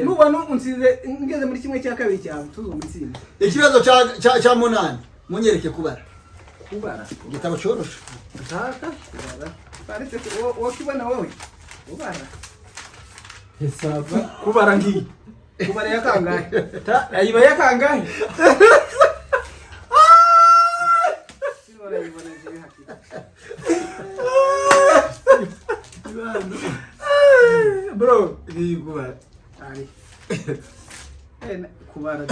Nubona unsize ngeze muri kimwe cya kabiri cyawe, tuzumva itsinda. Ikibazo cya munani, munyereke kubara. Kubara? Igitabo cyoroshe. Nshaka kubara, baretse wakibona wowe ubara. Hesaba. Kubara ngiyi, kubara ya kangahe? Ayiba ya kangahe? Sinora yibona jewe hakika. Bro, ngiye kubara. Ari kubara.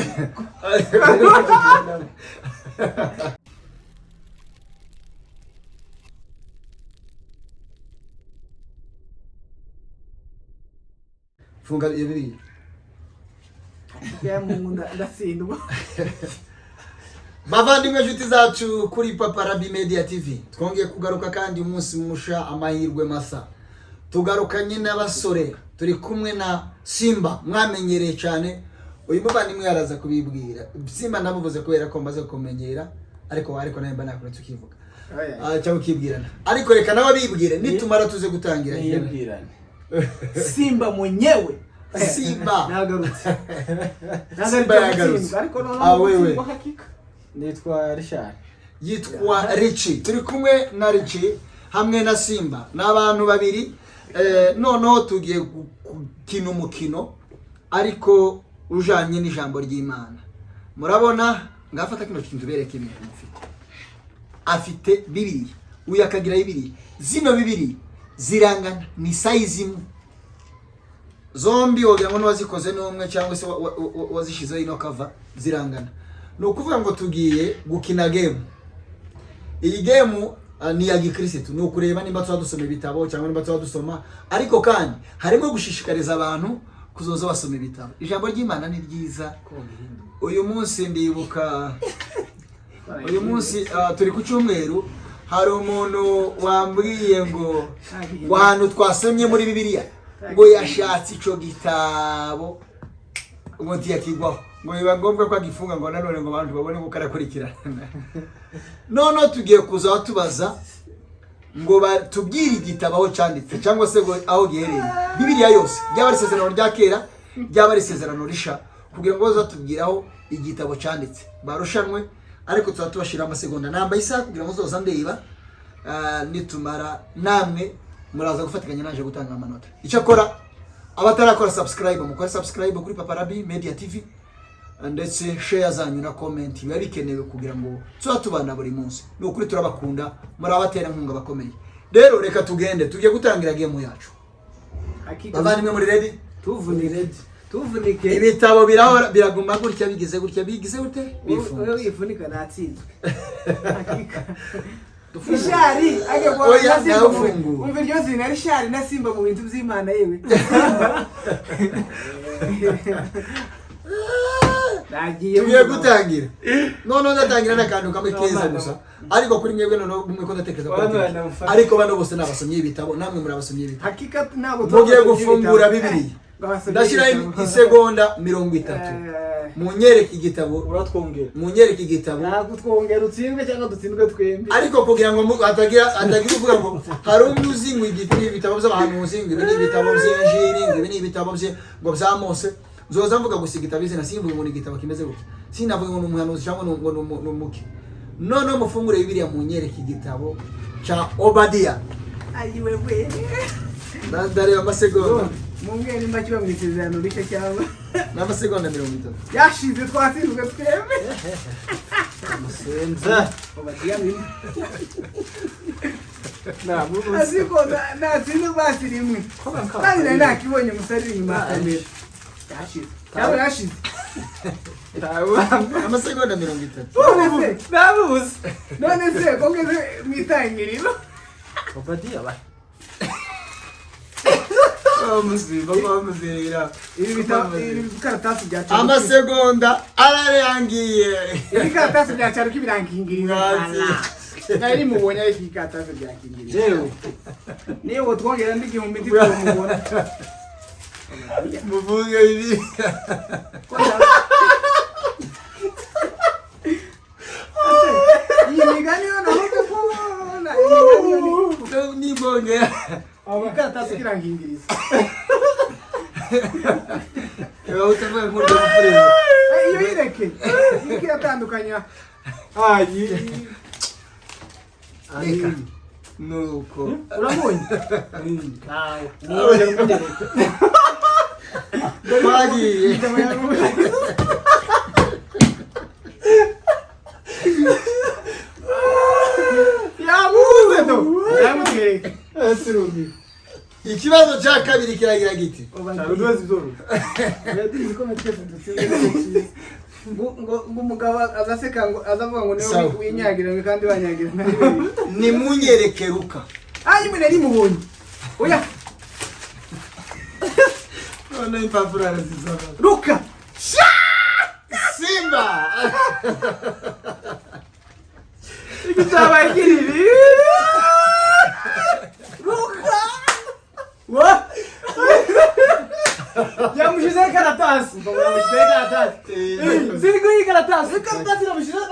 Funga iyo Bibiliya. Ya Mungu, ndatsindwa. Bavandimwe, inshuti zacu kuri Papa Rabi Media TV, twongeye kugaruka kandi umunsi musha, amahirwe masa. Tugarukanye n'abasore, turi kumwe na Simba mwamenyereye cyane. Uyu muvandimwe araza kubibwira. Simba namuvuze kubera ko maze kumenyera, ariko nawe mba nakuretse ukivuga. Ah, cyangwa ukibwirana, ariko reka nawe abibwire, nitumara tuze gutangira. Niyibwirane. Simba mwenyewe. Simba. Nagarutse. Simba yagarutse. Ariko noneho Ah, wewe. gutsindwa hakika. Nitwa Richard. Yitwa Richi. Turi kumwe na Richi hamwe na Simba, ni abantu babiri. Noneho tugiye gukina umukino ariko ujanye n'ijambo ry'Imana. Murabona ngafata kino kintu, bereke ibintu mufite. Afite Bibiliya, uyu akagira Bibiliya. Zino Bibiliya zirangana, ni size imwe zombi, wogira ngo n'uwazikoze n'umwe cyangwa se wazishyizeho ino cover, zirangana. Ni ukuvuga ngo tugiye gukina game. Iyi game ni iya gikirisitu, ni ukureba nimba tuba dusoma ibitabo cyangwa nimba tuba dusoma, ariko kandi harimo gushishikariza abantu kuzoza basoma ibitabo. Ijambo ry'Imana ni ryiza. Uyu munsi ndibuka, uyu munsi turi ku cyumweru, hari umuntu wambwiye ngo ahantu twasomye muri Bibiliya ngo yashatse ico gitabo ngo ntiyakigwaho, ngo biba ngombwa ko agifunga, ngo nanone ngo abantu babone ko karakurikirana. Noneho tugiye kuza tubaza ngo batubwire igitabo aho cyanditse cyangwa se ngo aho giherereye. Bibiliya yose, ryaba ari isezerano rya kera, ryaba ari isezerano risha, kugira ngo bazatubwire aho igitabo cyanditse, barushanwe. Ariko tuba tubashyiraho amasegonda. Nambaye isaha kugira ngo zoza ndeba. Nitumara namwe muraza gufatikanya naje gutanga amanota. Icyakora abatarakora subscribe, mukore subscribe kuri Papa Rabi Media TV, ndetse share zanyu na comment biba bikenewe kugira ngo tuba tubana buri munsi. Ni ukuri turabakunda, muri abaterankunga bakomeye. Rero reka tugende, tugiye gutangira game yacu. Hakika. Bavandimwe, muri ready? Tuvunike, tuvunike. Ibitabo birahora biraguma gutya, bigize gutya, bigize gute? Wowe. Bifunze. Wifunika, natsinzwe hakika. Rishari ajya kwa Oya, na Simba nawe. Umva iryo zina Rishari na Simba mu bintu by'Imana, yewe. Nagiye. Tugiye gutangira. Noneho ndatangira n'akantu kamwe keza gusa, ariko kuri mwebwe noneho mwe ko ndatekereza ko Bano atari. banamufasha. Ariko bano bose ni abasomyi b'ibitabo, namwe muri abasomyi b'ibitabo. Hakika ntabwo. Mugiye gufungura Bibiliya, ndashyiraho isegonda 30, munyereke igitabo. Uratwongera. Munyereke igitabo. Ntabwo twongera, utsindwe cyangwa dutsindwe twembi. Ariko kugira ngo hatagira uvuga ngo hari umwe uzi ngo ibitabo by'abahanuzi, ngo ibi ni ibitabo by'injiri, ngo ibi ni ibitabo bye, ngo bya Mose. Nzoza mvuga gusa igitabo izina, simvuge ngo ni igitabo kimeze gutya, sinavuge ngo ni umuhanuzi cyangwa ngo ni umuki. Noneho mufungure Bibiliya, munyereke igitabo cya Obadiya. Ayiwewe. Ndareba amasegonda. Mumbwire nimba kiba mu isezerano rishya cyangwa Ni amasegonda 30. Yashize, twatsinzwe twembi. Musenza. Obadiya mimi. Nabubuze. Aziko natsinze basi rimwe, kandi nari nakibonye umusore uri inyuma ya kamera. Yashize cyangwa yashize? Amasegonda 30. None se Nabubuze. None se ko ngeze mu itangiriro? Obadiya ba. Bamuziba bamuzerera. Ibi bitabo, ibi bikaratasi bya Caruki. Amasegonda ararangiye. Ibi bikaratasi bya Caruki birankingirira. Mwazi. Nari mubonye, ariko ibikaratasi byankingirira. Jewe. Niyo ngo twongera andi 1000 ntitwamubona. Muvuge ibi. Iyi migani yo nahoze kubona, iyi migani yo ni Nibongera. Ibikaratasi birankingiriza. Niba utavuga nk'uryo mupfurero. Iyo yireke iki iratandukanya. Ayi. Reka nuko Uramubonye? Twagiye. Yamuze do yamwereka. Turumbi. Ikibazo cya kabiri kiragira giti: Uduwezi zoro. Ngo ngo ngo umugabo azaseka, ngo azavuga ngo niwe Sawa. winyagira ngo kandi banyagira. Nimunyereke Ruka. Ayi, mwe nari mubonye, oya. None impapuro arazisoma. Ruka. Simba. Iki cyabaye kinini. Ruka. Wa! Yamushizeho ikaratasi. Yamushizeho ikaratasi. Ziri kuri iyi karatasi. Ikaratasi namushizeho.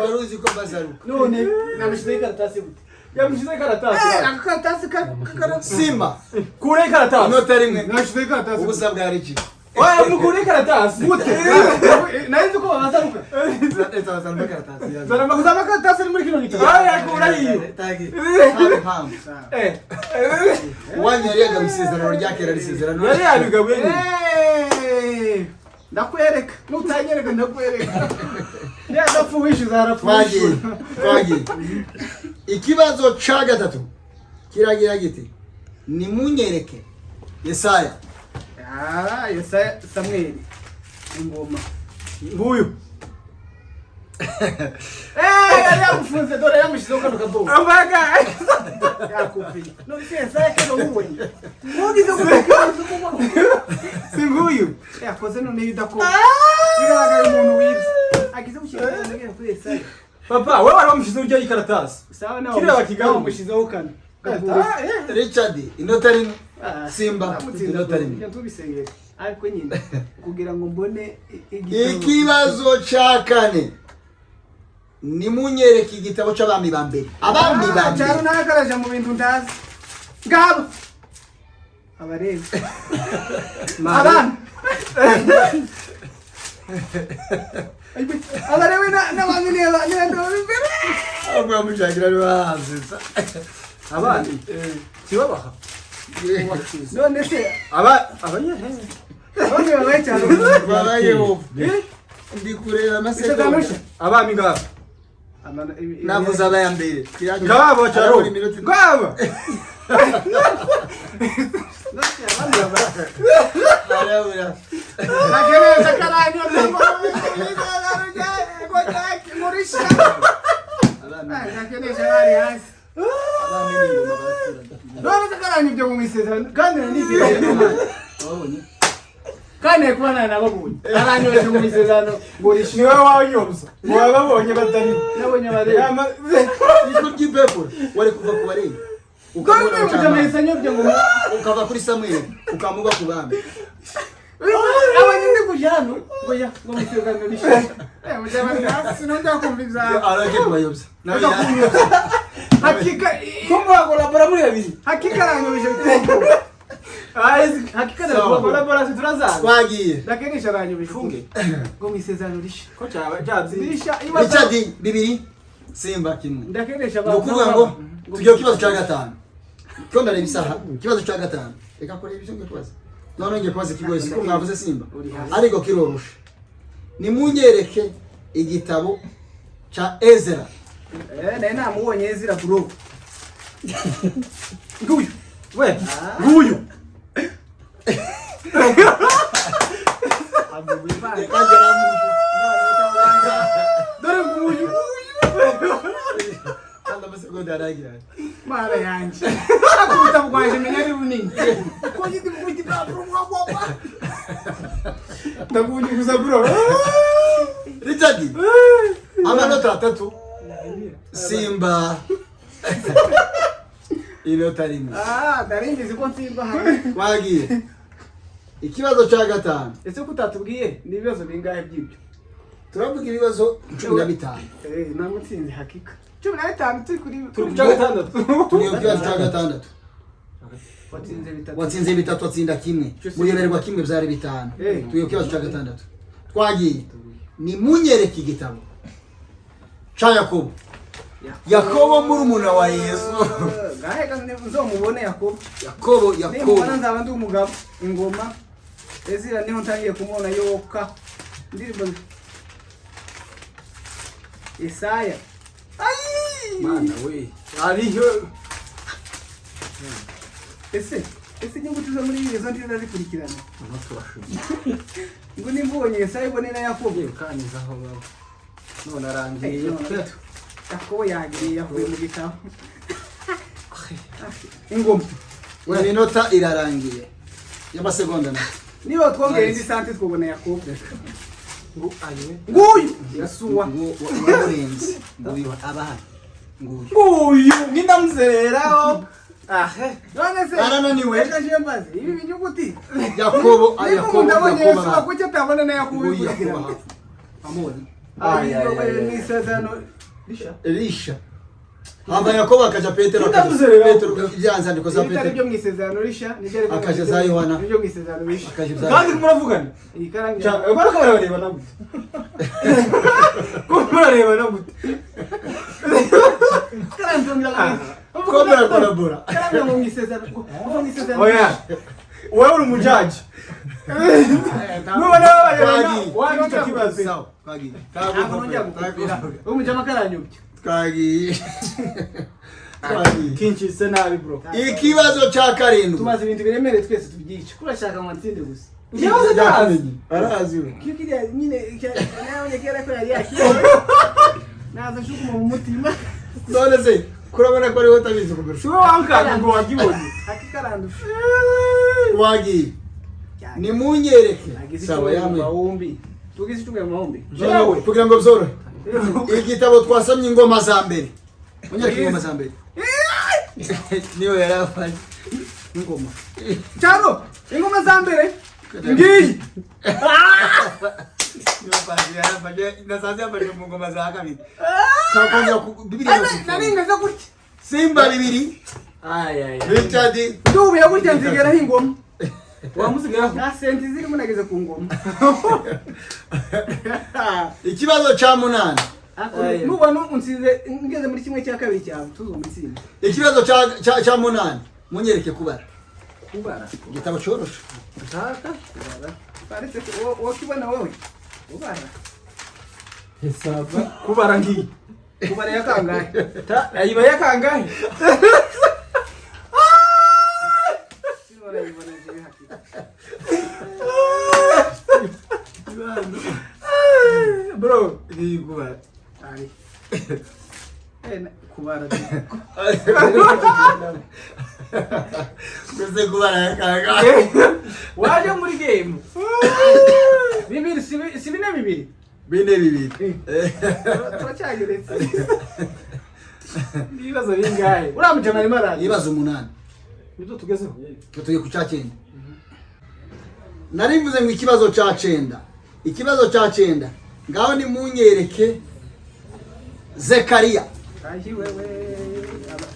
Wari uzi ko bazaruka? None namushizeho ikaratasi gute? Yamushizeho ikaratasi. Ako karatasi ka Simba. Kure ikaratasi. Inota rimwe. Nashizeho ikaratasi. Ubusa bwa Riki. Oya, mukure ikaratasi. Gute? Nari nzi ko babazaruka. Zana Uzama karatasi ari muri kino gitabo. Oya, kura iyo. Mpamvu Eh. uwanyu yari yagawe isezerano rya kera, ari isezerano. Yari yabigabuye nyine. Eh, ndakwereka, nutanyereka ndakwereka. Yadapfa wishyuza, arapfa Twagiye. wishyura. Twagiye. Ikibazo ca gatatu kiragira giti: nimunyereke Yesaya. Ah, Yesaya, Samweli, ingoma. Nguyu. Eh, yari yamufunze, dore yamushyizeho kano kadobo. Ambaga. Yakupiye none se Yesaya kano mubonye mugize kukibazo? Si nguyu. Yakoze none idakora, bigaragara umuntu wibye agize gushyira kuri Yesaya. Papa, wowe wari wamushyizeho urya ikaratasi. Sawa, nawe Kiriya bakigaruye. wamushyizeho kano. Ah, eh. Richard inota rimwe, Simba inota rimwe. Tubisengere ariko nyine kugira ngo mbone igitabo. Ikibazo ca kane: nimunyereke igitabo c'abami ba mbere, abami ba Ah, cyaro mbere. ntakaraja mu bintu ntazi, ngabo abareba abana abarewe n'abami niba niba imbere. Ahubwo yamushakira ari bahanziza. Abana. Kibabaha. None se Aba abaye. abami babaye cyane. Babayeho ndi kureba Isezerano amasegonda. rishya. Abami ngaba. Navuze abaya mbere. Ngaba cyaro. Harabura iminota. Ngaba. None se abami babaye Harabura. Nagereza karanyo ngurisha. Abami. Nakenesha bari hasi. Abami ni ingoma baraturana. None se karanyo ibyo mu isezerano kandi nanigiye kandi nari kuba nababonye aranyoje mu isezerano ngurisha. Niwe wanyobza. Wababonye batari. Nabonye abareba. Ijwi ry'ipepura wari kuva ku bareba Kandi ukabona uyu mujama abacamanza. yahise anyobye ngo Ukava kuri Samweli ukamuga ku bami. Abanye ndi kuja hano ngo ya ngo mu isezerano rishya. Eh, mujama hasi sinongera kumva ibyawe. Aragiye kubayobya. Hakika. Kumva kolabora muri babiri. Hakika aranyobeje biteye ubwoba. Ayi, Hakika Sawa. ndakuba kolabora turazaza. Twagiye. Ndakenesha aranyobeje. Funge. Ngo mu isezerano rishya. Ko cyaba cyabyi. Rishya. Richard bibiri, Simba kimwe. Ndakenesha. Ni ukuvuga ngo tugiye ku kibazo cya gatanu ko ndareba isaha. Ikibazo cya gatanu, reka kureba ibyo ngiye kubaza. None ngiye kubaza ikigoyi, siko mwavuze Simba, ariko kiroroshe. Nimunyereke igitabo cya Ezra. Eh, naye namubonye Ezra, bro. Nguyu. We, nguyu. Reka ngeramuze. Dore nguyu. Kandi amasegonda yaragira. Mara yanjye. Akubita bwanje menya ari bunini. Ko yindi gukubita ibapuro mwa mwa. Ndakunyuguza, bro. Richard amanota atatu, Simba inota rimwe. Ah, ndaringize ko nsimba hano. Twagiye ikibazo cya gatanu. Ese ko utatubwiye ni ibibazo bingahe by'ibyo? Turavuga ibibazo 15. Eh, ntabwo nsinzi hakika. 15 turi kuri Turi ku cya gatandatu. Turi ku kibazo cya gatandatu. Watsinze bitatu. Watsinze bitatu, atsinda kimwe, muyoberwa kimwe, byari bitanu. Tugiye ku kibazo cya gatandatu. Twagiye. Nimunyereke igitabo ca Yakobo, Yakobo murumuna wa Yesu. Gahe nzomubone Yakobo. Yakobo, Yakobo. Nimubona nzaba ndi umugabo. Ingoma, Ezira niho ntangiye kumubona yoka. Indirimbo, Isaya. Ai! Mana we, ariyo. Ese inyuguti zo muri izo ndiza zikurikirana ngo nimba ubonye Yesaya ubone na Yakobo. Kaniza aho baba none arangiye. Yakobo yagiye, yavuye mu gitabo. Ingoma. Iminota irarangiye y'amasegonda na Niba twongera indi sante twabona Yakobo. Ngo ayiwe. Nguyu Yasuwa. Ngo wamurenze, nguyu abahari, nguyu. Nguyu ngindamuzereraho ahe. None se Arananiwe. reka nje mbaze ibi binyuguti. Yakobo, Niba Yakobo, umuntu abonye Yakobo Yesuwa, arahari. kuki atabona na Yakobo Nguyu Yakobo bikurikirana? ahari, amubonye. Ay, ay, ay, ay. Mu isezerano risha. Elisha hava Yakobo akaja Petero, akaja Ndamuzerera. Petero, ibyanzandiko za Ibitari Petero. byo mu isezerano risha nibyo, ariko Akaja za Yohana. Nibyo mu isezerano risha. Akaja ibya Kandi muravugana. Iyi karamu. Bariko barabareba na gute? Ko murareba na gute? Karamu. Ko murakorabora. Karamu mu isezerano, ngo mu isezerano. Oya, wowe uri umujaji, nubona babareba Twagiye. wagira icyo kibazo. Sawa, twagiye. Ntabwo nongera gukopera uwo mujama karanyobya. Twagiye, twagiye. Kinshise nabi, bro. Ikibazo cya karindwi. Tumaze ibintu biremereye twese tubyica, kurashaka ngo nsinde gusa. Ikibazo cyazi. Arazi we. Kiyo kiriya nyine nabonye kera ko yari yakiriye naza nshukuma mu mutima. None se kurabona ko ariwe utabizi kumurusha? Si wowe wankanga ngo wagibonye. Akikarandusha. Twagiye. Nimunyereke. Nagize Sawa. icyumweru mu Yamwe. mahumbi, tugize icyumweru mu mahumbi. Noneho, kugira ngo byorohe, igitabo twasomye, Ingoma za Mbere, munyereke Ingoma za Mbere. Niyo yari afashe. Ingoma cyaro, Ingoma za Mbere. Ngiyi. Nasanze yafashe mu Ngoma za Kabiri. Twakongera Bibiliya yose. Nari ngeze gutya. Simba bibiri. Ay ay. Richard. Ndubuye gutya nzigeraho ingoma. Wamusigaraho. Nta senti zirimo, nageze ku ngoma. Ikibazo cya munani. Aya. Nubona unsize ngeze muri kimwe cya kabiri cyawe, tuzomutsinda. Ikibazo cya munani, munyereke Kubara. Kubara. Igitabo cyoroshe. Nshaka. Kubara baretse wakibona wowe ubara. Hesaba. Kubara ngiyi. Kubara ya kangahe? Ta ayiba yakangahe? Sinubona yibona jewe hakika. Bro. Ni Kubara. Ari kubara. Mbese Kubara yakangahe? Waje muri game. Bibiri si bine bibiri. Bine bibiri. Turacyageretse. Ibibazo bingahe? Uriya mujama arimo araza. Ibibazo umunani. Nibyo tugezeho. Tugiye ku cya cyenda. Nari mvuze ngo ikibazo cya cyenda, ikibazo cya cyenda, ngaho nimunyereke Zekariya. Ahi wewe.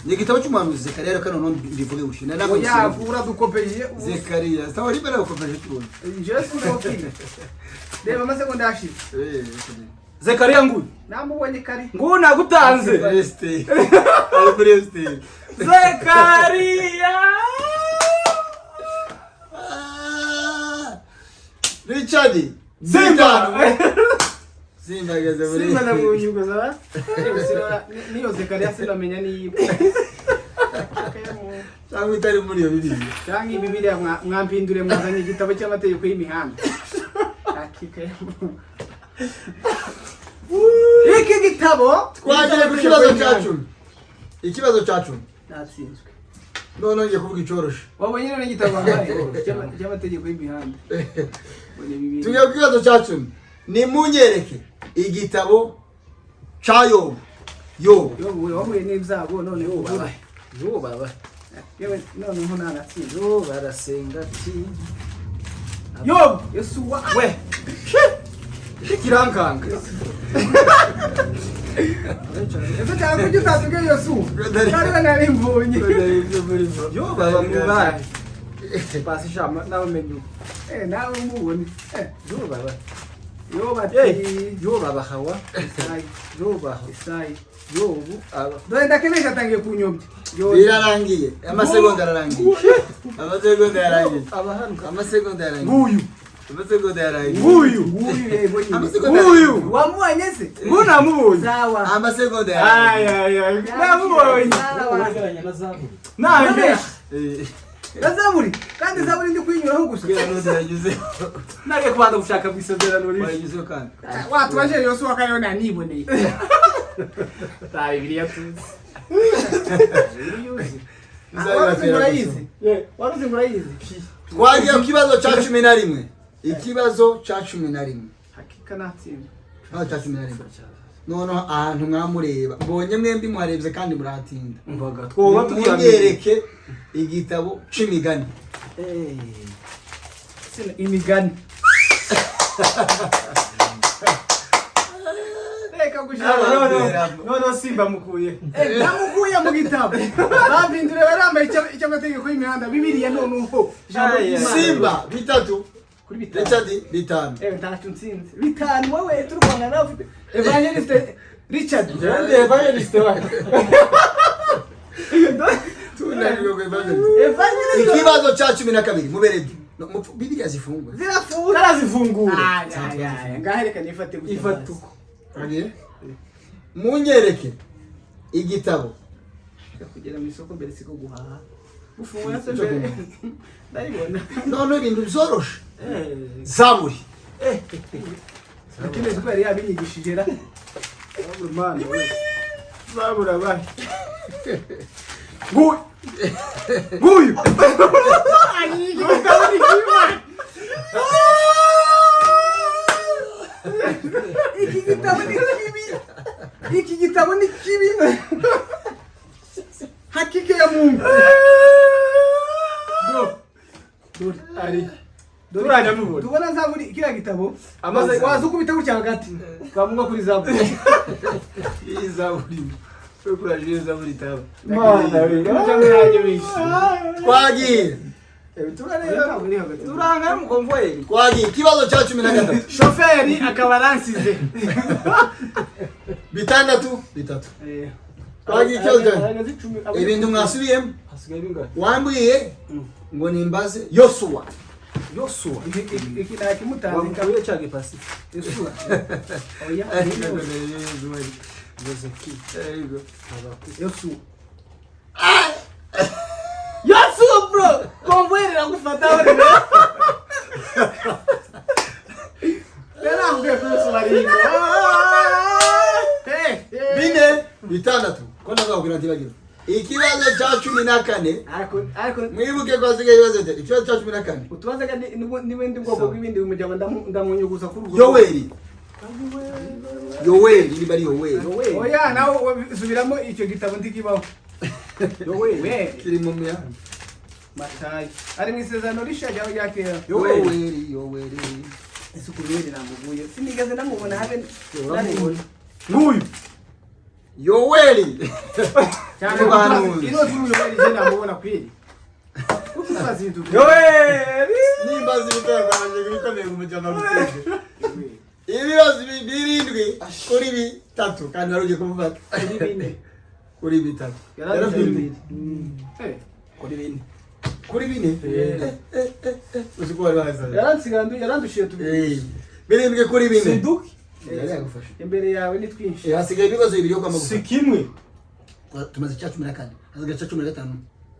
Ni igitabo cy'umuhanuzi Zekariya. Reka noneho mbivuge gutyo nari nabonye. Oya, uradukopeje. Zekariya sawa, rimwe nagukopeje tubonye. Jewe sinzokina. Reba amasegonda yashize. Zekariya nguyu. Namubonye kare. Nguyu nagutanze. Esiteri, ari muri Esiteri. Zekariya. Ah! Richard. Simba. Simba ageze muri Simba ndamunyuguza ba. Yewe niyo Zekariya sinamenya niba. Cyangwa itari muri iyo Bibiliya. Cyangwa iyi Bibiliya mwampindure mwazanye igitabo cy'amategeko y'imihanda. Hakika iki gitabo. Twagiye ku kibazo cya 10, ikibazo cya 10. Natsinzwe. None ngiye kuvuga icoroshe. Wabonye none igitabo wambaye cy'amategeko y'imihanda. Mbonye Bibiliya. Tugiye ku kibazo cya 10. Nimunyereke igitabo cya Yobu, Yobu. Yobu wahuye n'ibyago none ubu. Yo baba. Yewe noneho nanatsinze. Yo barasenga ati. Yo Yesuwa. we. Kirankanga. Ese cyangwa kuki utatubwiye Yosuwa? Nari nari mbonye. Yo baba mubaye. Pasi shama nabamenye ubu. Nawe umubone. Yo baba. Yo bati. Yo baba hawa. Isayi. Yo baba. Isayi. Yo ubu aba. Dore ndakenesha atangiye kunyobya. Birarangiye, amasegonda ararangiye, amasegonda yarangiye. Aba hano. Amasegonda yarangiye. Nguyu. Amasegonda yarangiye. Nguyu. Nguyu yego nyine. Amasegonda. Nguyu. Wamubonye se? Nguyu namubonye. Sawa. Amasegonda yarangiye. Ay ay ay. Namubonye. Sawa. Nange. Na Zaburi. Kandi Zaburi ndi kuyinyuraho gusa. Kubera n'undi yanyuzeho. Nage kubanza gushaka mu isezerano rishya. Wanyuzeho kandi. Watubaje Yosuwa kayo naniboneye. Ta Bibiliya tuzi. Waruzi ngo urayizi? Waruzi ngo urayizi? Twagiye ku kibazo cya 11. Ikibazo cya 11. Hakika natsinda. Ikibazo cya 11. Noneho ahantu mwamureba mbonye mwembi muharebye kandi murahatinda. Mvaga twoba Munyereke igitabo c'imigani. Sina imigani. Reka gushaka. Noneho Simba mukuye. Namukuye mu gitabo. Bampindure barambaye icy'amategeko y'imihanda Bibiliya noneho. Ijambo Ay, ay. ry'Imana. Simba bitatu, Kuri bitanu. Richard bitanu. Ntacyo nsinze. Bitanu wowe turwana nawe ufite Evangelist Richard. Njyewe ndi evangelist wawe. Tunanirwe ku evangelist. Evangelist Ikibazo cya 12 muberede. No, Bibiliya zifungwe. zirafunze. Tarazifungura. Ay, ay, ay. Ngaho reka nifate gutya. Ifata uko. Agiye? Munyereke igitabo. Kugera mu isoko mbere siko guhaha. Gufungura se mbere. Ndayibona. Noneho ibintu byoroshe. Zaburi. Lakini siku yari yabinyigishije ra. Mana we. Zabura bahe. Nguyu. Nguyu. Iki gitabo ni kibi. Iki gitabo ni kibi. Iki gitabo ni kibi. Hakika ya Mungu. Bro. Dore. Ari. Turajya mubona. Tubona Zaburi kiriya gitabo. Amaze- Waza ukubita gutya hagati. Twamunga kuri Zaburi. Iyi Zaburi. Kuraje Zaburi taba. Mana we. Cyangwa yanjye bishi. Twagiye. Turareba. Turanga mukomvoyeri. Twagiye ikibazo cya 13. Shoferi akaba aransize. Bitandatu bitatu. Twagiye ikibazo cya ibintu mwasubiyemo. Hasigaye bingahe? Wambwiye ngo nimbaze Yosuwa. Yosuwa. Iki nakimutanze. Wamukuye cyage pasi. Yosuwa. Oya. Yozeki. Yosuwa. Yosuwa bro. Konvoyeri iragufata we. Yarambuye ko Yosuwa ari inyuma. Bine bitandatu. Ko ndazakubwira ntibagira. Ikibazo cya 14. Ariko ariko Mwibuke ko hasigaye ibibazo bitatu. Ikibazo cya 14. utubazaga n'ibindi bwoko bw'ibindi umuryango ndamunyuguza kuri urwo. Yoweri. Yoweri niba ari Yoweri. Oya nawe subiramo icyo gitabo ndikibaho. Yoweri. Kiri mu mihanda. Matayo. Ari mu isezerano rishya ryawe rya kera. Yoweri, Yoweri. Isuku Yoweri namuguye. Sinigeze namubona habe. Uramubona. Nguyu. Yoweri. Cyane Umuhanuzi. ino turu Yoweri je namubona kweli. Kuko uzazinduka. Yoweri. Nimbaza ibitego abanjye bikomeye mu mujyama rutsinze. Ibibazo birindwi kuri bitatu kandi wari ugiye kumufata. Kuri bine. Kuri bitatu. Yarabye. Kuri bine. Kuri bine? Uzi ko wari waheze. Yaransigandu yarandushiye tubiri. Birindwi kuri bine. Siduki. Yari yagufashe. Imbere yawe ni twinshi. Hasigaye ibibazo bibiri yo kwa magufa. Si kimwe. Tumaze icya 14. Hasigaye icya 15.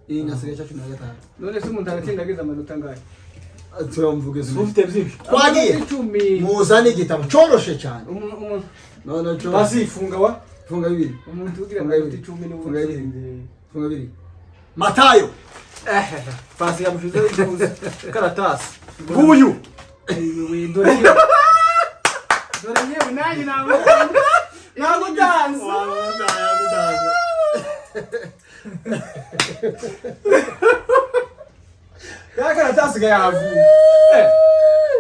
Iyi hasigaye icya 15. None se umuntu aratsinda agize amanota angahe? Turamvuga izuba. Ufite byinshi. Twagiye. Amanota icumi. Muzane igitabo cyoroshe cyane. Umuntu None cyo. Pasi funga wa. Funga bibiri. umuntu ugira Funga amanota bibiri. icumi niwe Funga bibiri. utsinze. Funga bibiri. Matayo. Pasi yamushize ituze. Karatasi. Nguyu. Ayiwe dore yewe. Dore yewe nanjye ntabwo Ntabwo utanze. Ya karatasi gayavuye.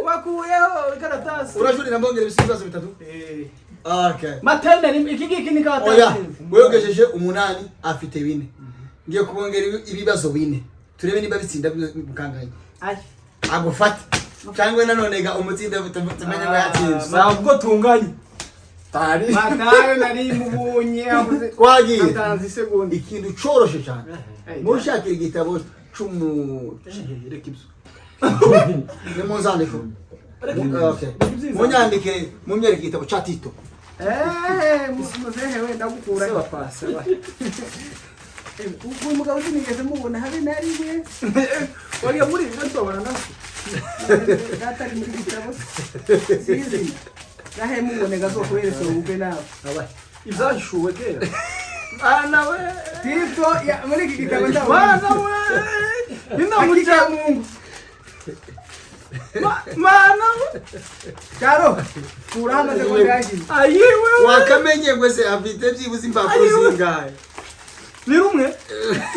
Wakuyeho karatasi. Urajurira mbongera ibibazo bitatu. Okay. Matayo na rimwe, iki ngiki ni Oya, kabatatsinze. wegejeje 8, afite 4. Ngiye kubongera ibibazo 4, turebe niba bitsinda mukanganye. Ay. Agufate cyangwa nanone ga umutsinde, tumenye ngo yatsinze. Ntabwo tunganye. Tari. Matayo nari mubonye avuze. Twagiye. Atanze isegonda. Ikintu coroshe cyane. Ay, Mushakira igitabo c'umu Reka ibyo. Nimunzandiko. Okay. Munyandike, mumyereke igitabo ca Tito. Eh, muzehe we, ndagukura. Seba pasi. Uyu mugabo sinigeze mubona habe na rimwe. Wariya muri ibi tubona nawe. Data ari muri gitabo. Sinzi. Gahe mubone gazokohereza ubukwe nawe. Ibyashuwe kera. Mana we. Tito muri iki gitabo ndabona. Mana we. Ino Hakika ya muca. Mungu. Mana we. Caro, kuraho amasegonda yashize. Ayiwe. Wakamenye ngo se afite byibuze impapuro zingahe? Ni rumwe.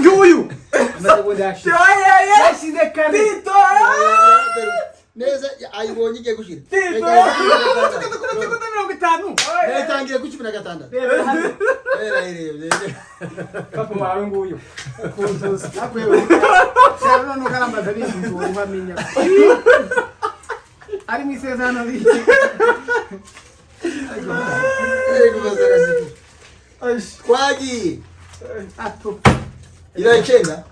Nguyu. Amasegonda yashize. Oya. Yashize kare. Tito. Neza ayibonye igiye gushira. Tito. Tugeze kuri 50. Yatangiye ku 16. Reba hano. Yarayirebye. Papa wawe nguyu. Kuntuza. Nakwewe. Caro none ukarambaza n'ibintu wamenya. Ari mu isezerano rike. Yego, bazarasiga. Twagiye. Ato. Ira 9.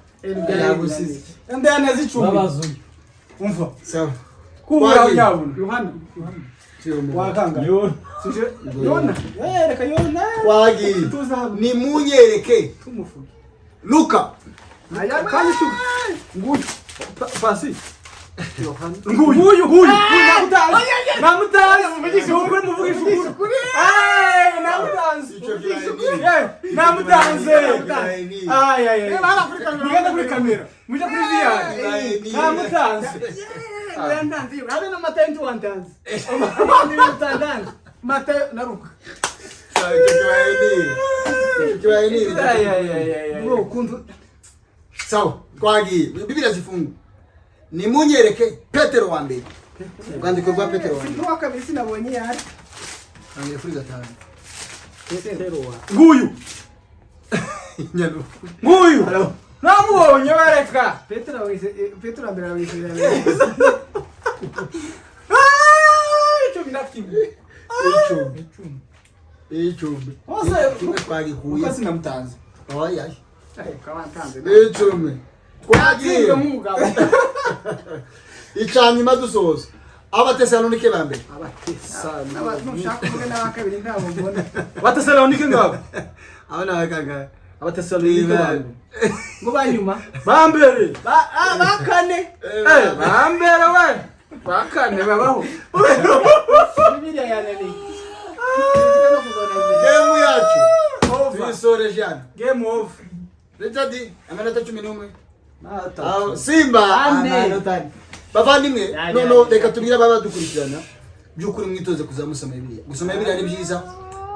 Yagusize. Ndaya neza 10. Babazuye. Umva. Sawa. Kubura Twagiye. nyabuna. Yohana. Wakanga. Yo. Yona. Eh, reka Yona. Twagiye. Tuza hano. Nimunyereke Tumufuge. Luka. Aya Kandi nguyu. Pasi. Nguyu. Nguyu. Nguyu. Namutazi. Namutazi. Muvugishe ukuri, muvugishe ukuri. Eh, namutanze. Icyo kibaye. Eh, namutanze. Ay ay ay. Reba hano kuri kamera. Mugende kuri kamera. Mujye kuri VR. Namutanze. Urantanze. Habe na Matayo ntiwantanze. Ntiwantanze. Matayo na Luka. Sawa, icyo kibaye ni. Icyo kibaye ni. Ay ay ay ay. Bro, ukuntu Sawa, twagiye. Bibiliya zifunga. Nimunyereke Petero wa mbere. Urwandiko rwa Petero wa mbere. N'uwa kabiri sinabonye iyo ari. Tangira kuri 5. Nguyu. Nyanu. Nguyu. Namubonye bareka. Petero wese, Petero wa mbere wese. Ah, 11. 10. 10. Hose Kimwe twagikuye. uko sinamutanze. Oya. Ay, kawantanze. 10. Twagiye. Yatsinzwe nk'umugabo. Icanyuma dusoza. Abatesalonike ba mbere. Nushaka kuvuga n'aba kabiri ntabwo mbona. Abatesalonike ngabo. Aba ni abakanga. Abatesalonike ba mbere. Ngo banyuma. Ba mbere. Ba ah, ba kane. Eh, ba mbere we. Ba kane babaho. Bibiliya yananiye. Game yacu. Over. Tuyisoreje hano. Game over. Richard, amanota 11. Atatu. Aho, Simba Ane. amanota 4. Bavandimwe, Ya, ya, noneho ya. reka tubwire ababa badukurikirana by'ukuri mwitoze kuzamusoma Bibiliya. Gusoma Bibiliya ni byiza,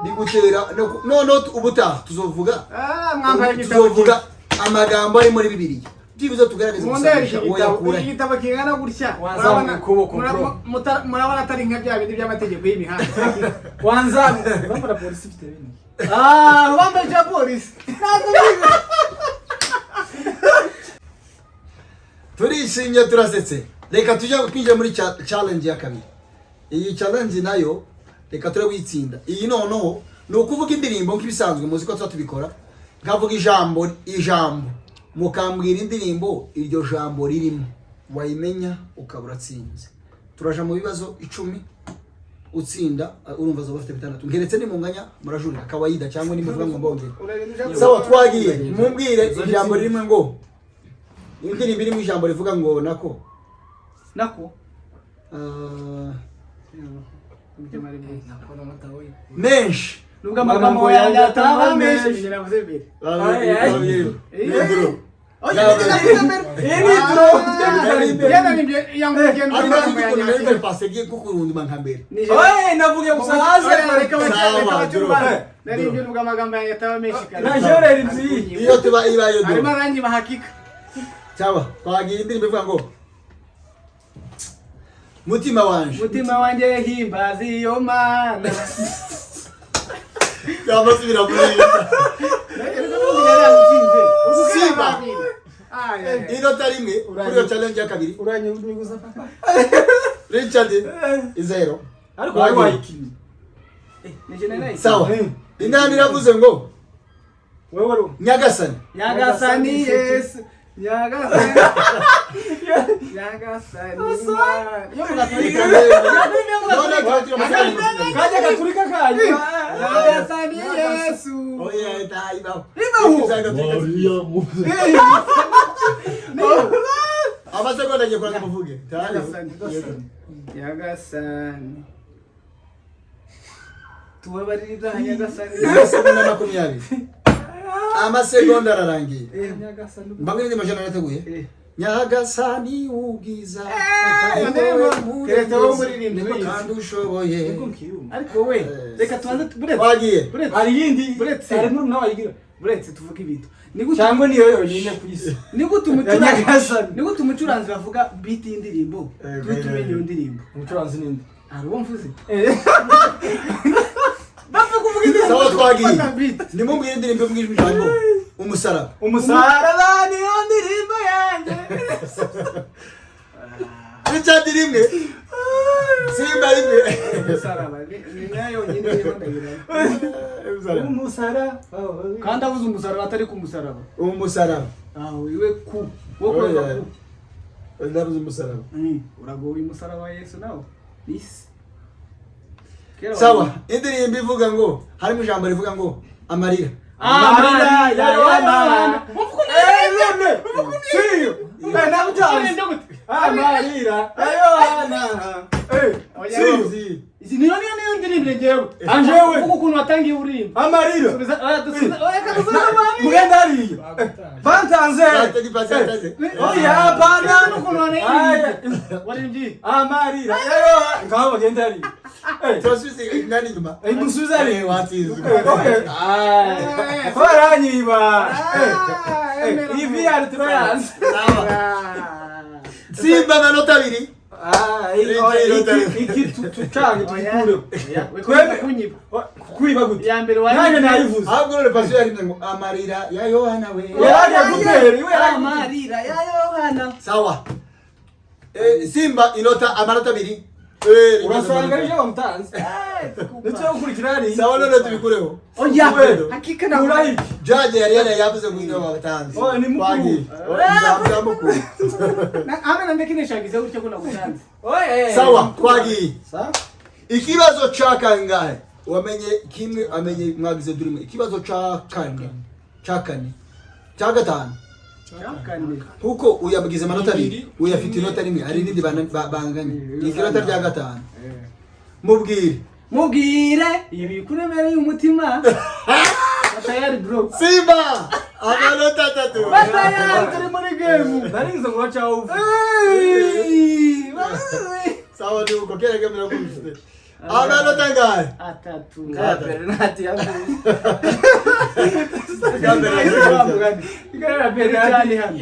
bigutera noneho ubutaha tuzovuga, Ah, mwambaye igitabo. tuzovuga amagambo ari muri Bibiliya, byibuze tugaragaze Mundere gusanisha iki uwo gitabo, yakura. iki gitabo kingana gutya. Wazamuye ukuboko, bro. Murabona atari nka bya bindi by'amategeko y'imihanda. Wanzamu. Bambara polisi ifite bine. Ah, wambaye icya polisi. Ntabwo biga. Turishimye, turasetse. Reka tujye twinjira muri challenge ya kabiri. Iyi challenge nayo reka ture kuyitsinda. Iyi noneho ni ukuvuga indirimbo nk'ibisanzwe, muzi ko tuba tubikora. Nkavuga ijambo, ijambo mukambwira indirimbo iryo jambo ririmo, wayimenya ukaba uratsinze. Turaja mu bibazo 10, utsinda urumva azaba afite 6. Ngeretse nimunganya murajurira kawaida, cyangwa nimuvuga ngo mbongere. Sawa, twagiye. Mumbwire ijambo ririmo ngo indirimbo irimo ijambo rivuga ngo nako. Nako. Menshi. Nubwo amagambo yanjye ataba menshi, njye navuze mbere. Ay, ay. Oya, njye navuze mbere. Iyi ni draw. Njye naririmbye yangu ngendo Ariko amagambo ukuntu yanjye. nari mbere pase giye kukurunduma nka mbere. Oye, navuge gusa haze. Reka Sawa, bace draw. urubanza. Naririmbye nubwo amagambo yanjye ataba menshi kare. Najorera inzu iyi. Iyo tuba ibaye Arimo draw. aranyima hakika. Sawa, twagiye. Indirimbo ivuga ngo mutima wanje. Mutima wanjye himbaza iyo Mana. Yamasubira muri Simba. Inota rimwe kuri iyo challenge ya kabiri. Uranyuguza papa. Richard izero. Ariko wari wayikinnye. Sawa. Inani iravuze ngo Wewe wari Nyagasani. Nyagasani Yesu. Nyagasani. Nyagasani. Yo mugatolika. Kajya gaturika kanyu. Nyagasani Yesu. Oya itayibaho. Ibaho. Amasegonda agiye kurangira muvuge. Nyagasani. Nyagasani. Tubabarire ibyaha Nyagasani. Amasegonda 20. Amasegonda ararangiye. Nyagasani. Mbabwire indirimbo ijana nateguye. Nyagasani ubwiza. Keretse wowe umuririmbyi Niko wize. kandi ushoboye. Ariko wowe reka tubanze buretse Twagiye. buretse Hari iyindi Buretse. hari n'umuntu wayigira. buretse tuvuge ibintu. Ni gute Cyangwa niyo yonyine ku isi. ni gute umucuranzi Nyagasani. ni gute umucuranzi bavuga beat y'indirimbo Eh, tuhite umenya iyo ndirimbo. Umucuranzi ninde? Hari uwo mvuze. Bapfa kuvuga indirimbo. Sawa twagiye. Fata beat. Nimubwire indirimbo mu ijwi ijambo. Umusaraba. Umusaraba niyo ndirimbo yanjye. Richard rimwe. Simba rimwe. Umusaraba ni nayo yonyine iriho ndayireba. Umusaraba. Kandi avuze umusaraba atari ku musaraba. Umusaraba. Aho iwe ku wo kuvuga ku. Ndavuze umusaraba. Uragowe umusaraba wa Yesu nawo. Nisi. Kera Sawa, indirimbo ivuga ngo harimo ijambo rivuga ngo amarira. Amarira ya Yohana. Siyo. Amarira ya Yohana. Siyo. Izi niyo niyo niyo ndirimbo ngewe. Anjewe. Uvuga ukuntu watangiye uririmba. Amarira. Subiza dusubiza oya dusubiza amani. Mugenda hariya. Bantanze. Batari batanze. Oya hapana. N'ukuntu wanaririmba. Waririmbye. Amarira ya Yohana. Ngaho bagenda hariya. Turasubiza inani inyuma. Musubize hariya. Watsinzwe. Ko baranyiba. Iyi VR turayanze. Sawa. Simba amanota abiri. Iki tucange tugikureho. Twebwe kunyiba. Kwiba gute? Ya mbere Nanjye nayivuze. Ahubwo none pasiyo yaririmbye ngo amarira ya Yohana we. Yaragiye gutera iwe yaragiye. Amarira ya Yohana. Sawa. Simba inota amanota abiri. Urasanga ari byo bamutanze. Ndetse yo gukurikira hariya. Sawa none tubikureho. Oya. Wewe. Hakika na Kuraho iki? Jaje yari yari yavuze ngo ino batanze. Oh, ni mukuru. Twagiye. Nzamuka mukuru. Ame na ndekineshagize gutyo ko nagutanze. Sawa, twagiye. Sawa. Ikibazo ca kangahe? Wamenye kimwe amenye mwagize durimo. Ikibazo ca kane. Ca kane. Ca gatanu. Cyakane. Kuko uyabugize amanota abiri, uyafite inota rimwe, hari irindi banganye. Ni inota rya gatanu. Mubwire. Mubwire ibi kuremereye umutima. Batayari bro. Simba! Amanota atatu. Batayari turi muri game. Nari nzi ngo bacaho uvuga. Sawa ni uko kera kera mufite. Amanota angahe? Atatu. Penalty ya mbere. Igaragara penalty hano.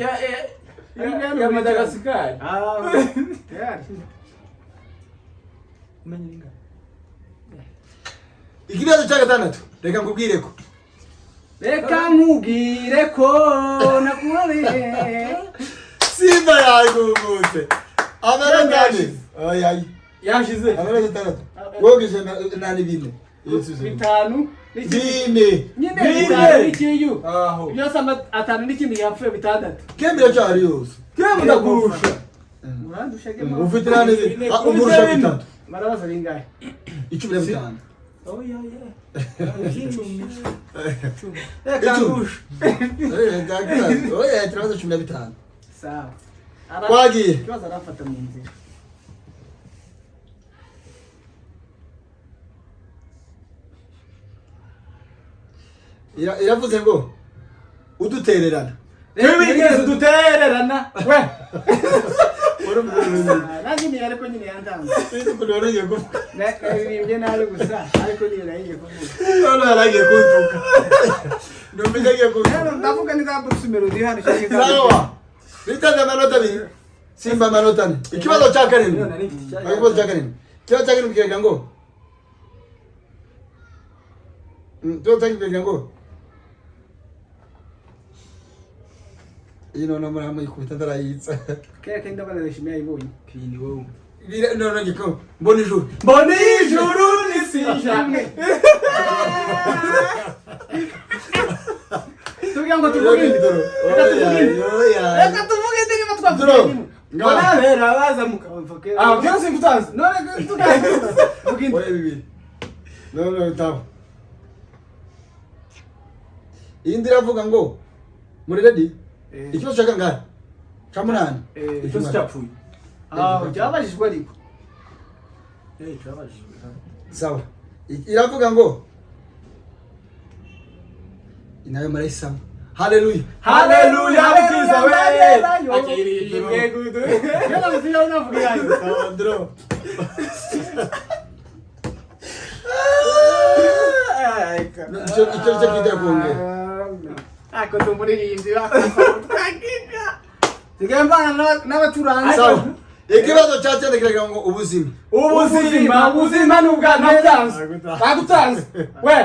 Ya Madagascar. Ah, tayari. Ikibazo cya gatandatu. Reka nkubwire ko. Reka nkubwire ko nakubabeye. Simba yagumutse. Amanota ane. Oya. Yashize. Amanota atandatu. Wogeje nani bine. Bitanu n'ikindi. Bine. Nyine Bine. bitanu n'ikiyu. Aho. Byose atanu n'ikindi yapfuye bitandatu. Kembere cyari yose. Kemu ndakurusha. Urandusha gema. Ufite nani bine. Ah, umurusha bitatu. Barabaza bingahe? 15. Oya oya. Icumi. Reka ndusha. Oya, turabaza 15. Sawa. Twagiye. Ikibazo arafata mu nzira. Iravuze ngo udutererana. Twibigeze dutererana. We. Nanjye niyo ariko nyine yantanze. Sinzi ukuntu wari ugiye kuvuga. Naririmbye nabi gusa ariko niyo nagiye kuvuga. None yaragiye kuntuka. Numvise agiye kuntuka. Ndavuga ni za Bruce Melody hano cyangwa Sawa. Bitanze amanota abiri. Simba amanota ane. Ikibazo cya karindwi. Ikibazo cya karindwi. Ikibazo cya karindwi kiragira ngo Tuba ngo iyi noneho muri hamwe ikubita ndarayitsa. Kera kenda bana ndashimiye ayibonye. Kini wowe. None ngiko mbona ijuru. Mbona ijuru nisija. Tugira ngo tuvuge. Reka tuvuge. Reka tuvuge indirimbo twavuga. Mbona bera baza muka. Ah, byose ngutazi. None tugaze. Vuga indi. Oya bibiri. No no bitabo. Iyi iravuga ngo muri ready? Ikibazo cya kangahe? Cya munani. Ikibazo cyapfuye. Ah, byabajijwe ariko. Cyabajijwe. Sawa. Iravuga ngo inayo marayisama. Haleluya. Haleluya mukiza we. Akirishimwe gudu. Yana muzira unavuga yayo. Sandro. Icyo icyo cyo kita kongera. Ako tumuririmbyi bakakika. Tugembana n'abaturanzi. Sawa. Ikibazo cya cyenda kiragira ngo ubuzima. Ubuzima, ubuzima nubwa nagutanze. Nagutanze. We,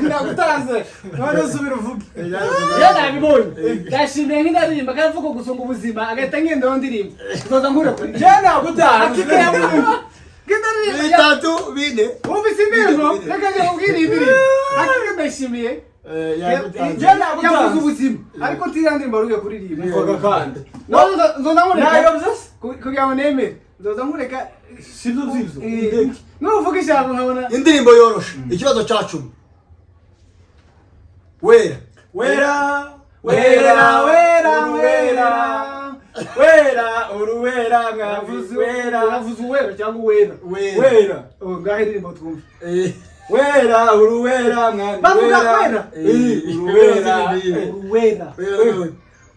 nagutanze. None usubira uvuge. Iyo nabibonye ndashimiye nk'inaririmba kandi avuga gusa ngo ubuzima agahita ngenda ndirimba nzoza nkure kuri Je nagutanze. Nk'inaririmba Bitatu bine. wumvise indirimbo reka njye nkubwire iyi ndirimbo akike ndashimiye Je nagutanze. yavuze ubuzima ariko ntiriya ndirimbo wari ugiye kuririmba Mvuga kandi. None nzoza nkureka Nayobye se? Kugira ngo nemere nzoza nkureka Sibyo byibyo. Nuvuga ijambo nkabona Indirimbo yoroshe. Ikibazo cya cumi. Wera. Wera, wera, wera, wera. Wera, uruwera mwavuze wera. Uravuze uwera cyangwa uwera? Wera. Wera. Oh, ngaho indirimbo twumve. Wera, uruwera mwami. Bavuga wera. Uruwera. Uruwera.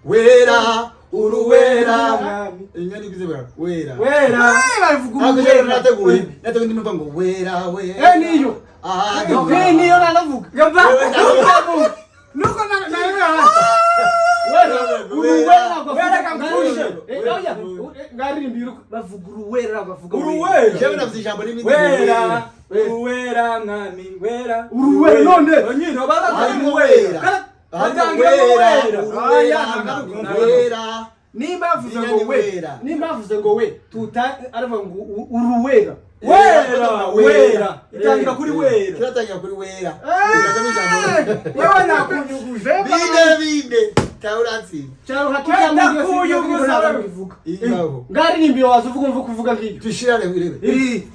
Wera. Uruwera. Mwami. Inyoni igize wera. Wera. Bavuga Ntabwo rero uruwera. nateguye. Nateguye ndimo ngo wera wera. Eh niyo. Ah, Eh niyo nanavuga. Gamba. Nuko na wera. Uruwera Wera kampushe. Eh oya ngaririmba bavuga uruwera bavuga Uruwera. Jewe navuze ijambo rimwe. Wera. Uruwera mwami wera. Uruwera none. Nyine baza Harimo uruwera. wera. Batangira Wera. uruwera. Wera. Nimba bavuze ngo Inyoni we. wera. Nimba bavuze ngo we tuta aravuga ngo uruwera. Wera, wera. Itangira kuri wera. Kiratangira kuri wera. Ikazamo ijambo. Yewe nakunyuguje. Bine bine. Tauratsi. Cyaro hakika Ndakuyuguza. bivuga. Ingaho. Ngaririmba iyo waza uvuga umva kuvuga nk'iyo. Tushirane urebe.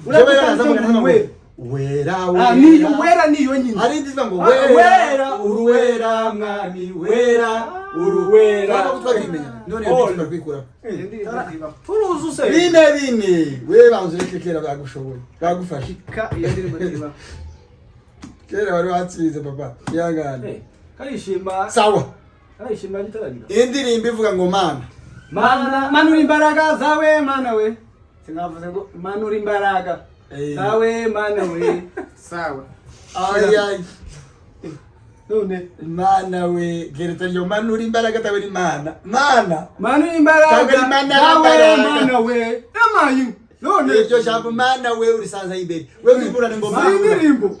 Uravuga ngo wera. Wera wera. Ah niyo wera niyo nyine. Hari indi ivuga ngo Wera, uruwera mwami wera, uruwera. Urabona ko twabimenya. None iyo ndirimbo twikura. Turuzu se. Bine bine. Wewe banza ureke kera bagushoboye. Bagufashe. Ka iyo ndirimbo ntiba. Kera wari watsinze papa. Ihangane. Karishima. Sawa. Karishima gitaragira. Indirimbo ivuga ngo mana. Mana. Manura imbaraga zawe mana we. Sinavuze ngo manura imbaraga zawe mana we. Sawa. Ay ay. None Mana we. Gereta ryo manura imbaraga tawe ni mana. Mana. manura imbaraga Cyangwa ni mana zawe imbaraga. mana we. Amayi. None Iryo jambo mana we urisanza imbere. We wiburane ngo si manura. indirimbo.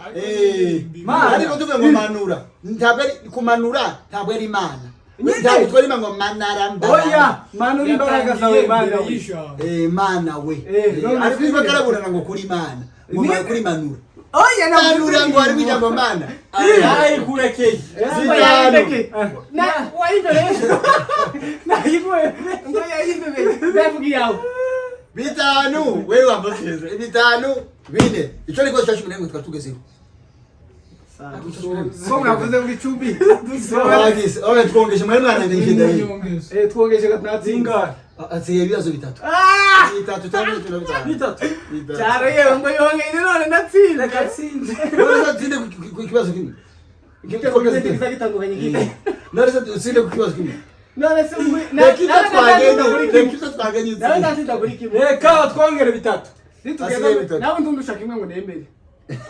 Mana. Ariko tuvuga ngo manura. Ntabwo ari kumanura, ntabwo ari imana. Nyine. Ntabwo twarima ngo manara mbaraga. Oya manura imbaraga zawe mana we. Mana we. None Ariko si iba karaburana ngo kuri mana. Ngo Ni- kuri manura. Oya Manura ngo harimo ijambo mana. Ay kurekeye. Zitanu. Na wayimbere. Nayigwe. Ngo yayimbere. Ndavuga iyawe. Bitanu. Wewe wambaze. Bitanu bine. Icyo ni cyo cumi n'imwe twari tugezeho. Ko mwavuze ngo icumi. Bagize. Oya twongeje mwari mwanange ngenda hiyo. Twongeje gatatu. Zingahe? Asigaye ibibazo bitatu. Bitatu cyangwa bitatu na bitanu. Bitatu. Bitatu. Cyaro yewe ngo yongeye none natsinze. Gatsinze. None se utsinde ku kibazo kimwe. Igitego kiza gitandukanye gite. None se utsinde ku kibazo kimwe. None se ngwe Reka ibyo twagenda, reka ibyo twagenda Nawe utsinde. ndatsinda kuri kimwe. Reka twongere bitatu. Hasigaye bitatu. Nawe ndundushaka imwe ngo nemere.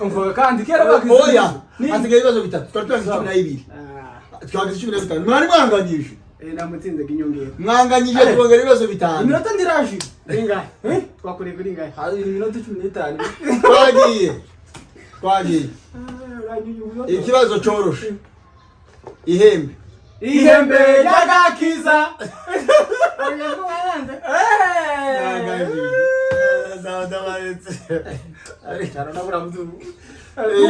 Umva kandi kera bagize. Oya, hasigaye ibibazo bitatu. Twari turangiza 12. Twagize 15. Mwari mwanganyije. Namutsinze inyongera. Mwanganyije twongera ibibazo bitanu. Iminota ndiraje. Ringahe? Twakoreye kuri ngahe? Hari iminota 15. Twagiye. Twagiye. Ikibazo cyoroshe. Ihembe. Ihembe ry'agakiza.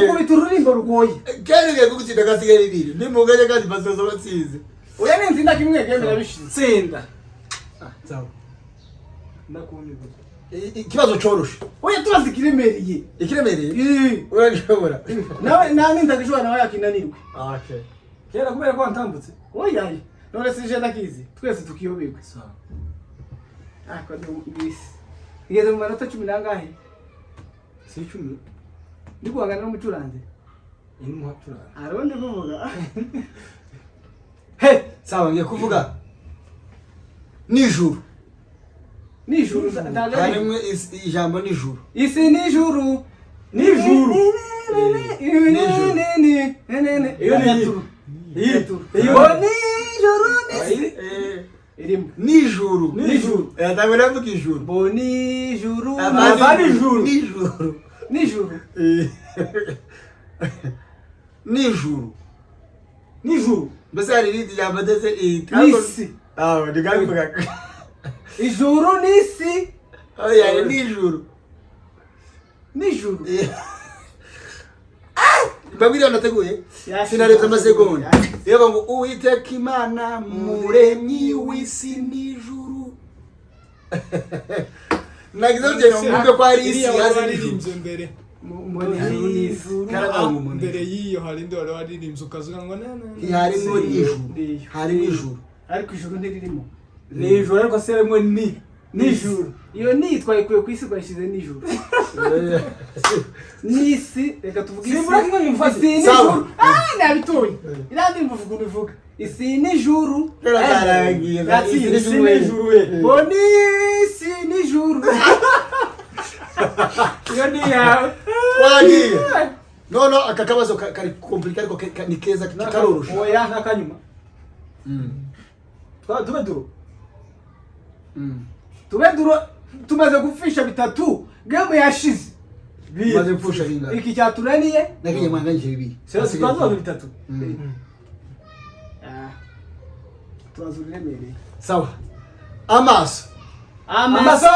Ukubita ururimbo rugoye. Kera ugiye kugutsinda gasigaye bibiri. Nimuganye kandi basoza batsinze. Oya, ninzinda kimwe, game irabishize. Tsinda. Sawa. Ndakumva. Ikibazo cyoroshe. Oya, tubaze ikiremereye. Ikiremereye. Eh, Uragishobora. Nawe nta nindagishobora, nawe yakinanirwe. Okay. Kera kubera ko wantambutse. Oya, none si je ndakizi, twese tukiyoberwe. Sawa. Ako ni bisi igeze mu manota 10 n'angahe? Si 10. Ndi guhangana n'umucuranzi. Ini muhatura. Hariho ndi kuvuga. He, sawa, ngiye kuvuga. Nijuru. Nijuru ntabwo ari Harimo ijambo nijuru. Isi nijuru. Nijuru. Nijuru. Iyo ni iyi. Iyi. Iyo nijuru n'isi irimo. Nijuru. Nijuru. Eh, ntabwo navuga ijuru. Bo nijuru. Aba nijuru. Nijuru. Nijuru. Nijuru. Nijuru. Mbese hari irindi jambo ndetse? N'isi. Ah, ndikabivuga. Ijuru n'isi. Oya, nijuru. Nijuru. Mbabwire, nateguye. Yashize. Sinarebye amasegonda. Yego, ngo Uwiteka Imana muremyi w'isi n'ijuru. Nagize urugero mwumve ko hari isi Iriya wari hazi n'ijuru. waririmbye mbere. Mu nijuru n'isi. Karavuga ngo umuntu. Mbere y'iyo hari indi wari waririmbye ukazuga ngo na na na. Harimo ijuru. Ndiyo. Harimo ijuru. Ariko ijuru ntiririmo. Nijuru, ariko se rimwe ni nijuru. Iyo ni twayikuye ku isi, twayishyize nijuru n'isi. Reka tuvuge isi. Simbura kimwe ngumfate. Isi Sawa. n'ijuru, ah, nabitoye. Iriya ndirimbo uvuga ukuntu ivuga isi n'ijuru. Kararangiye. Yatsinze. Isi nijuru we. Bo n'isi n'ijuru. Iyo ni iyawe. Twagiye. None aka kabazo kari compliqué, ariko ni keza, karoroshe. Oya, n'akanyuma. Twa tube duro. Tube duro, tumaze gupfisha bitatu, game yashize. Maze gupfusha bingahe? Iki cyatunaniye. Nagiye mwanganyije bibiri. Sasa twazuba bitatu. Ah, tubaza uremereye. Sawa, amaso. Amaso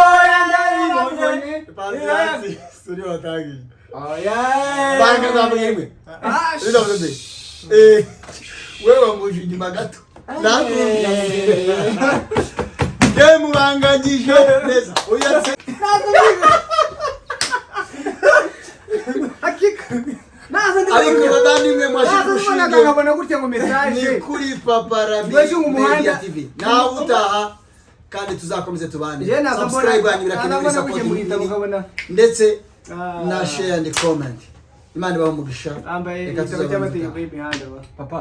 yanjye. Suri watangiye. Oya. Banga zavuga imwe. Bidavuze. Eh, wewe wanguje inyuma gato. Nakubwiye. Game banganyije neza. Uyatse. Hakika naza ndi Ariko bavandimwe, mwashyira naza mbona urushinge. Nkabona gutya ngo message. Ni kuri Papa Rabi Mbese mu muhanda- Media TV. Nawe utaha kandi tuzakomeze tubane. Njye naza mbona- Subscribe yanyu birakenewe, naza mbona support gutya mu gitabo nini. nkabona. Ndetse Ah. na share and comment. Imana ibahe umugisha. Bambaye Reka igitabo tuzabone cy'amategeko ubutaha. y'imihanda ba. Papa.